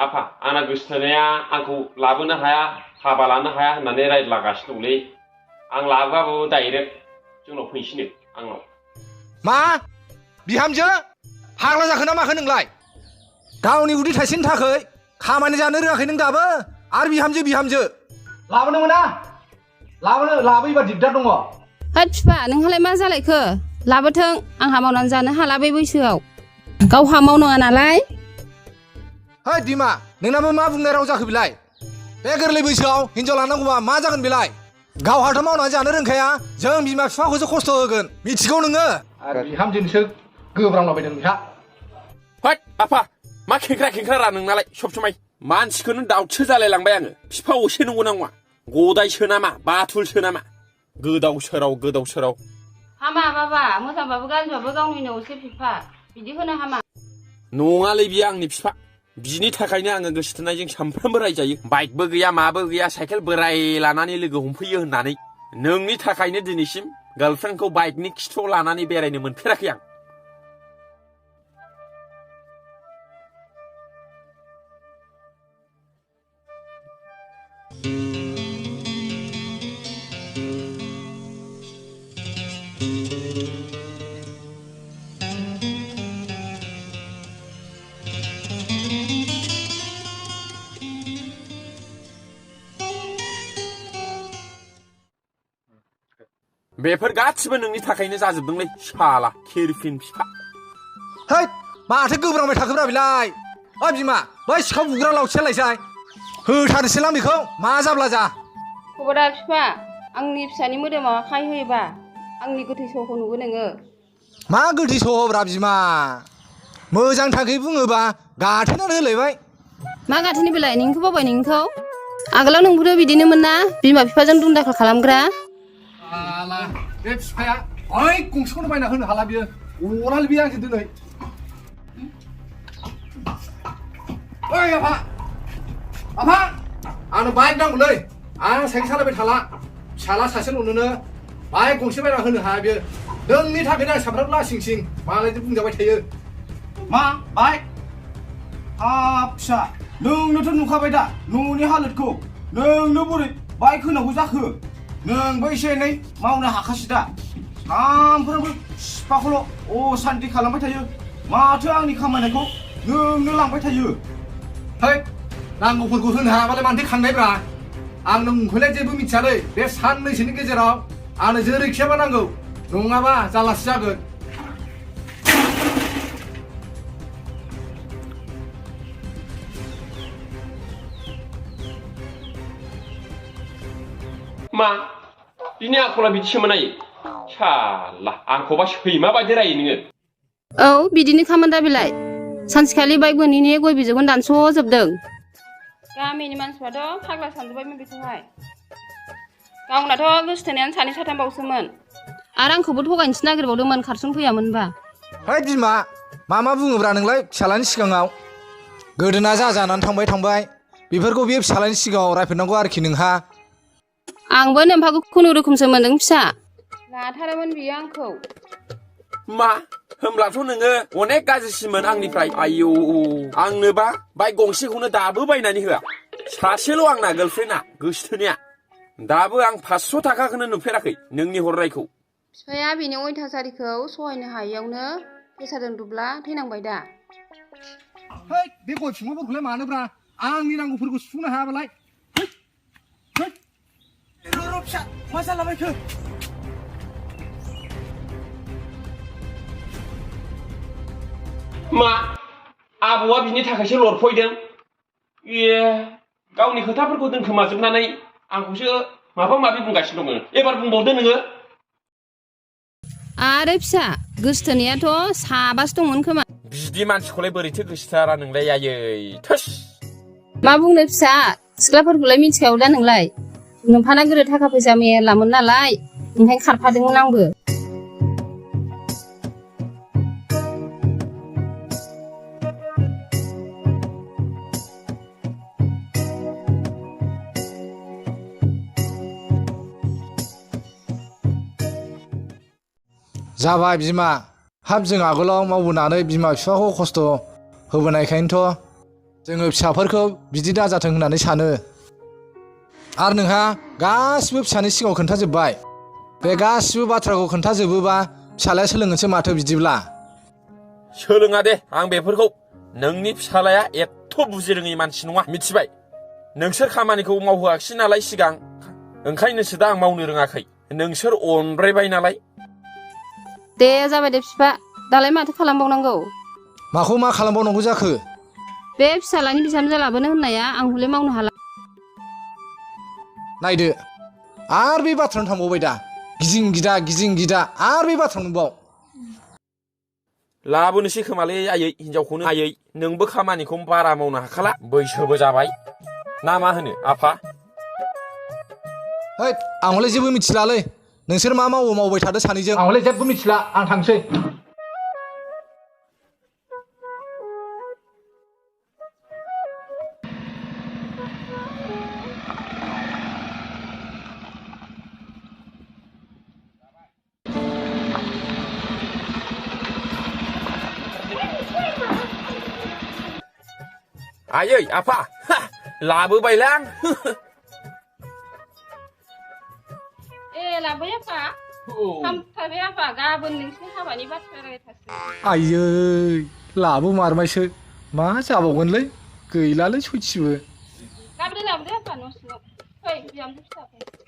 आफा आंना गोसोथोनाया आंखौ लाबोनो हाया हाबा लानो हाया होननानै रायज्लागासिनो दंलै आं लाबोआबो डाइरेक्ट जोंनाव फैसिनो आंनाव मा बिहामजो फाग्ला जाखो ना माखो नोंलाय गावनि उदै थाइसेनि थाखाय खामानि जानो रोङाखै नों दाबो आरो बिहामजो लाबोनो मोना लाबोयोबा दिगदार दङ होद बिफा नोंहालाय मा जालायखो लाबोथों आंहा मावनानै जानो हाला बे बैसोआव गावहा मावनाङा नालाय है बिमा नोंनाबो मा बुंनाय राव जाखो बेलाय बे गोरलै बैसोआव हिनजाव लानांगौबा मा जागोन बेलाय गावहाथ' मावनानै जानो रोंखाया जों बिमा बिफाखौसो खस्थ' होगोन मिथिगौ नोङो आरो बिहामजोनिसो गोब्रांलाबायदों बिहा होद आफा मा खेंख्रा रा नोंनालाय सब समाय मानसिखौनो दाउटसो जालायलांबाय आङो बिफा असे नंगौ ना नङा गदायसो नामा बाथुलसो नामा गोदाव सोराव हामा बाबा मोजांबाबो गाज्रिबाबो गावनि न'सो बिफा बिदि होनो हामा नङालै बियो आंनि बिफा बिनि थाखायनो आङो गोसोथोनायजों सामफ्रामबो रायजायो बाइकबो गैया माबो गैया साइकेल बोराय लानानै लोगो हमफैयो होननानै नोंनि थाखायनो दिनैसिम गार्लफ्रेन्डखौ बाइकनि खिथुआव लानानै बेरायनो मोनफेराखै आं बेफोर गासिबो नोंनि थाखायनो जाजोबदोंलै साला खेरफिन बिफा है माथो गोब्रांबाय थाखोब्रा बेलाय ओइ बिमा बै सिखाव बुग्रा लावथियालायसाय होथारनोसैलां बेखौ मा जाब्ला जा खबरा बिफा आंनि फिसानि मोदोमाव आखाइ होयोबा आंनि गोथै सहखौ नुगोन नोङो मा गोथै सहब्रा बिमा मोजां थाखै बुङोबा गाथोनानै होलायबाय मा गाथोनि बेलाय नोंखौ बावबाय नोंखौ आगोलाव नोंबोथ' बिदिनोमोन ना बिमा बिफाजों दुमदाखाल खालामग्रा आला बे बिफाया ओइ गंसेखौनो बायना होनो हाला बियो अराल बियो आंजों दिनै ओइ आफा आंनो बाइक नांगौलै आं साइकेल सालायबाय थाला फिसाला सासेल'नोनो बाइक गंसे बायना होनो हाया बियो नोंनि थाखायनो आं सामफ्रामबो लासिं मालायजों बुंजाबाय थायो मा बाइक हाब फिसा नोंनोथ' नुखाबाय दा न'नि हालोदखौ नोंनो बोरै बाइक होनांगौ जाखो नोंबो एसे एनै मावनो हाखासै दा सामफ्रोमबो बिफाखौल' असान्ति खालामबाय थायो माथो आंनि खामानिखौ नोंनो लांबाय थायो है नांगौफोरखौ होनो हायाबालाय मानोथो खांनायब्रा आं नोंखौलाय जेबो मिथियालै बे साननैसोनि गेजेराव आंनो जेरैखियाबा नांगौ नङाबा जालासो जागोन मा बिनि आखला बिदिसोमोन आयो साला आंखौबा सैमा बायदि रायो नोङो औ बिदिनो खामोन दा बेलाय सानसेखालि बाइक मोनैनि गय बिजौखौनो दानस'जोबदों गामिनि मानसिफ्राथ' फाग्ला सानजोब्बायमोन बेखौहाय गावनाथ' गोसोथोनायानो सानै साथामबावसोमोन आरो आंखौबो थगायनोसो नागिरबावदोंमोन खारसन फैयामोनबा है बिमा मा बुङोब्रा नोंलाय फिसालानि सिगाङाव गोदोना जानानै थांबाय बेफोरखौ बे फिसालानि सिगाङाव रायफोदनांगौ आरोखि नोंहा आंबो नोम्फाखौ खुनुरुखुमसो मोनदों फिसा लाथारोमोन बियो आंखौ मा होमब्लाथ' नोङो अनेक गाज्रिसिनमोन आंनिफ्राय आयौ आंनोबा बाइक गंसेखौनो दाबो बायनानै होआ सासेल' आंना गार्लफ्रेन्डआ गोसोथोनाया दाबो आं 500 थाखाखौनो नुफेराखै नोंनि हरनायखौ बिफाया बिनि अयथासारिखौ सहायनो हायैयावनो प्रेसारजों दुब्ला थैनांबाय दा है बे गय बिफांफोरखौलाय मानोब्रा आंनि नांगौफोरखौ सुफुंनो हायाबालाय र' फिसा मा जालाबायखो मा आबौआ बिनि थाखायसो लरफयदों गावनि खोथाफोरखौ दोनखोमाजोबनानै आंखौसो माबा माबि बुंगासिनो दङ एबार बुंबावदो नोङो आरो फिसा गोसोथोनायाथ' साबासो दंमोन खोमा बिदि मानसिखौलाय बोरैथो गोसोथारा नोंलाय आयै थोस मा बुंनो फिसा सिख्लाफोरखौलाय मिथिखागौ दा नोंलाय नोम्फाना गोदो थाखा फैसा मेरलामोन नालाय ओंखायनो खारफादोंमोन आंबो जाबाय बिमा हाब जों आगोलाव मावबोनानै बिमा बिफाखौ खस्थ' होबोनायखायनोथ' जोङो फिसाफोरखौ बिदि दाजाथों होननानै सानो आरो नोंहा गासिबो फिसानि सिगाङाव खोन्थाजोब्बाय बे गासिबो बाथ्राखौ खोन्थाजोबोबा फिसालाया सोलोंगोनसो माथो बिदिब्ला सोलोङा दे आं बेफोरखौ नोंनि फिसालाया एथ' बुजिरोङै मानसि नङा मिथिबाय नोंसोर खामानिखौ मावहोआखिसै नालाय सिगां ओंखायनोसो दा आं मावनो रोङाखै नोंसोर अनब्रायबाय नालाय दे जाबाय दे बिफा दालाय माथो खालामबावनांगौ माखौ मा खालामबावनांगौ जाखो बे फिसालानि बिहामजो लाबोनो होननाया आं हले मावनो हाला नायदो आरो बे बाथ्रानो थांबावबाय दा गिजिं गिदा आरो बे बाथ्रा नुबाव लाबोनोसै खोमालै आयै हिनजावखौनो आयै नोंबो खामानिखौ बारा मावनो हाखाला बैसोबो जाबाय ना मा होनो आफा है आं हले जेबो मिथिलालै नोंसोर मा मावो मावबाय थादो सानैजों आं हले जेबो मिथिला आं थांसै आयै आफा लाबोबायलै आं ए लाबोयो आफा हामथारबाय आफा गाबोन नोंसिनि हाबानि बाथ्रा रायलायथारसै आयै लाबोमारबायसो मा जाबावगोनलै गैलालै सयथिबो गाबोन लाबोदो आफा न' सिङाव फै बिहामजो फिसा फै